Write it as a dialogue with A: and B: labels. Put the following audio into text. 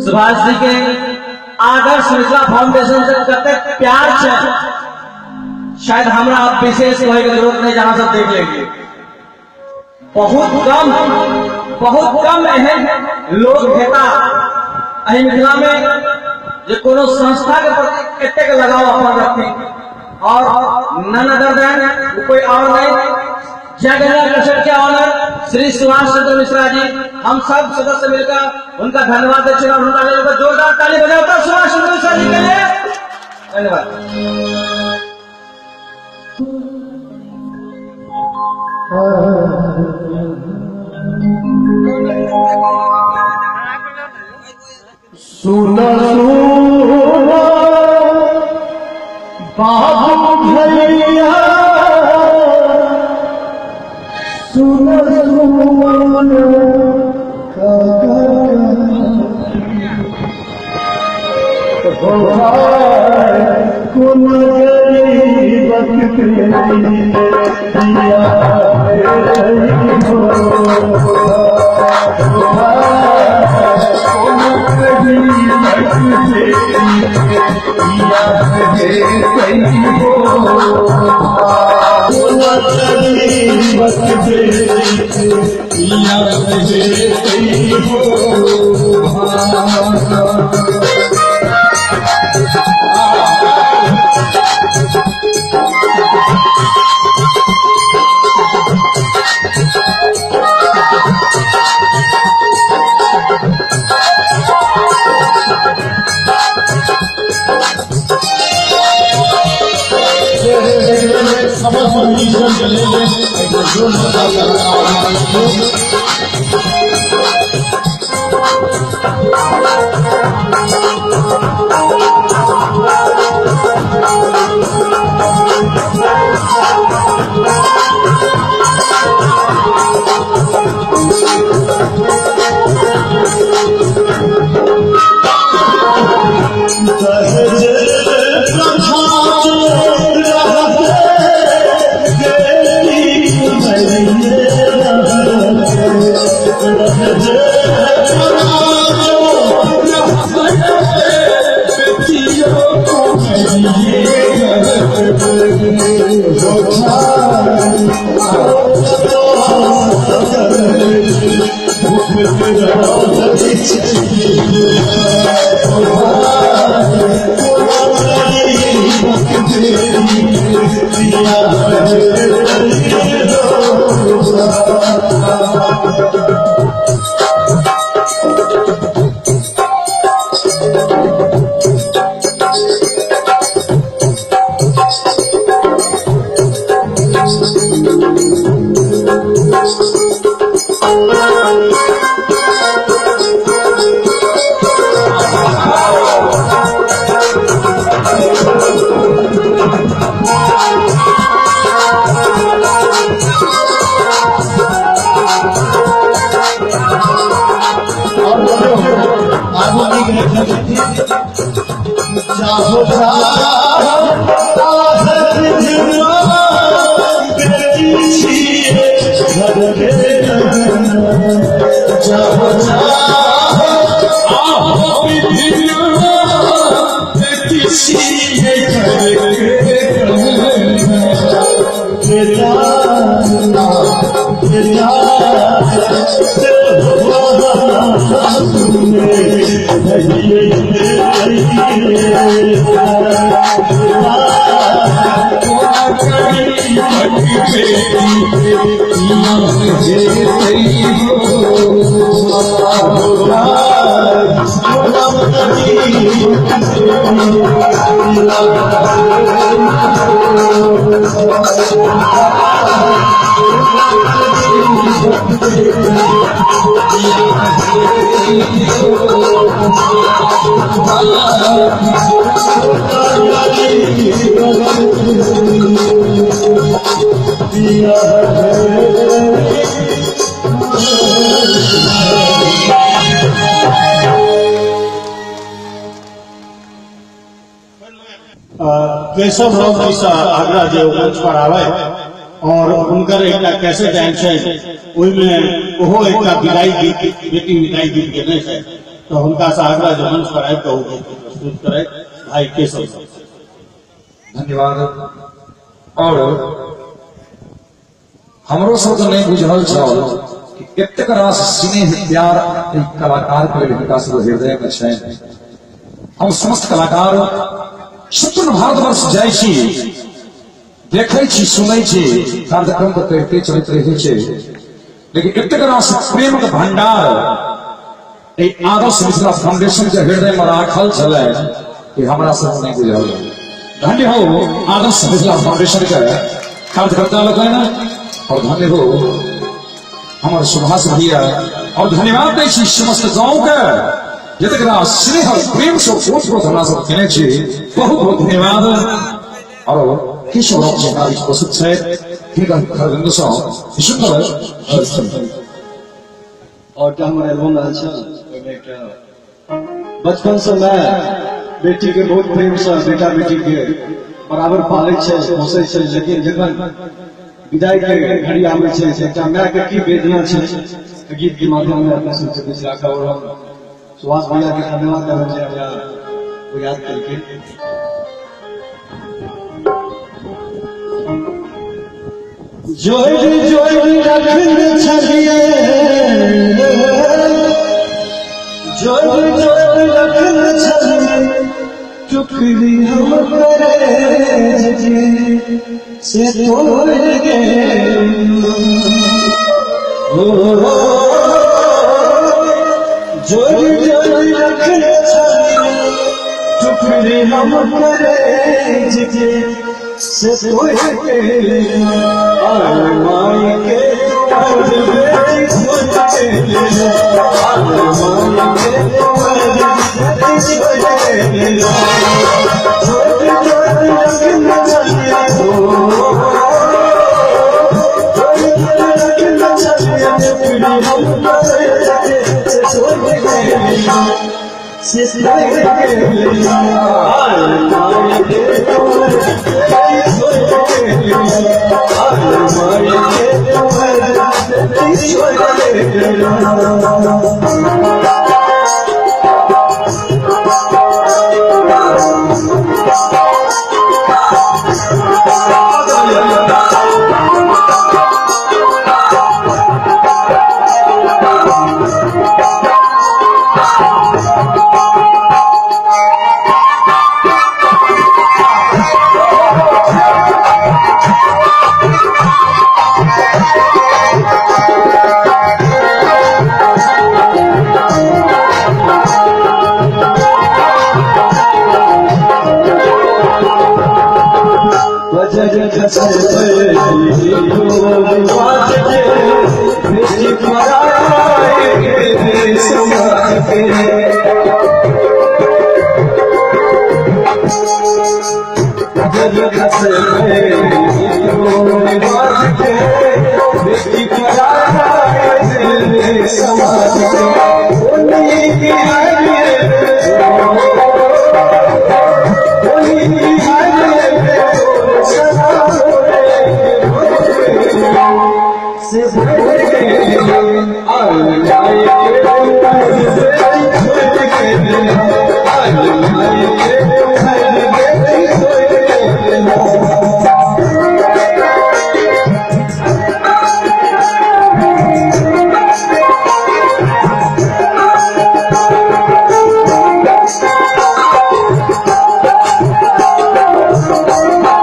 A: सुभाष जी के आदर्श मिथिला फाउंडेशन से कतेक प्यार छै, शायद हमरा अब विशेष कहै के जरूरत नहीं, जहां सब देख लेंगे। बहुत कम एहन लोग हेता एहि मिथिला में जे कोनो संस्था के प्रति एतेक लगाव अपन रखथिन, और नन अदर देन कोई और नहीं, जय गंगा कैसेट के ऑनर श्री सुभाष चंद्र मिश्रा जी। हम सब सदस्य मिलकर उनका धन्यवाद देते हैं और उनका लिए जोरदार ताली बजाता सुभाष चंद्र मिश्रा जी के लिए धन्यवाद।
B: सुनो सुनो बाबू भैया, सुनो सुनो कुन गरीबक
C: केशव राव जी से आग्रह जे मंच पर आवे और उनकर एक कैसेट आयल छै, ओहिमे ओहो एक विदाई गीत, बेटी विदाई गीत गेने छै। तो हुनका से आग्रह जे मंच पर आबि कऽ ओ गीत प्रस्तुत करैत भाई केशव।
D: धन्यवाद। और हमरो सबके नहीं बुझल छल कि एतेक रास स्नेह प्यार एहि कलाकार के लेल हिनका सबके हृदय में छनि। हम समस्त कलाकार सम्पूर्ण भारतवर्ष जाइ छी, देखै छी, सुनै छी, कार्यक्रम तऽ करिते चलैत रहै छै, लेकिन एतेक रास प्रेमक भंडार एहि आदर्श मिथिला फाउंडेशन के हृदय में राखल छलै कि हमरा सब नहीं बुझल। धन्य हो आदर्श मिथिला फाउंडेशन के कार्यकर्ता लोकनि और धन्य हो हमर सुभाष भैया और धन्यवाद दै छी समस्त गांव के जतेक रास स्नेह और प्रेम से ओत प्रोत हमरा सब केने छी, बहुत बहुत धन्यवाद। और केशव राव जी हमरा बीच उपस्थित छथि, हिनका खरबिंदु सँ सुन्दर।
B: और एकटा हमर एल्बम आयल छल, ओहिमे एकटा बचपन से मैं बेटी के बहुत प्रेम से बेटा बेटी के बराबर पालै छै, पोसै छै, लेकिन जखन विदाई के घड़ी आबै छै एकटा माय के की वेदना छै गीत के माध्यम में अपना सबके बीच राखब। और हम सुभाष भैया के धन्यवाद देबै जे हमरा ओ याद केलखिन।
E: जोड़ि जोड़ि रखने छलियै, जोड़ि जोड़ि रखने छलियै टुकड़ी हम करेज के से तोड़ गेल। ओ जोड़ि जोड़ि रखने छलियै टुकड़ी हम करेज के से तोड़ गेल। आय माई के तुमर बेटी छोड़ गेल, आय माई के तुमर बेटी छोड़ गेल। जोड़ि जोड़ि रखने छलियै, जोड़ि जोड़ि रखने छलियै टुकड़ी हम करेज के से तोड़ गेल, से तोड़ गेल। आय माई के तुमर बेटी छोड़ गेल, आय माई के तुमर बेटी छोड़ गेल। बेटी पराए समाज के, बजर खसल के बेटी पराए समाज के।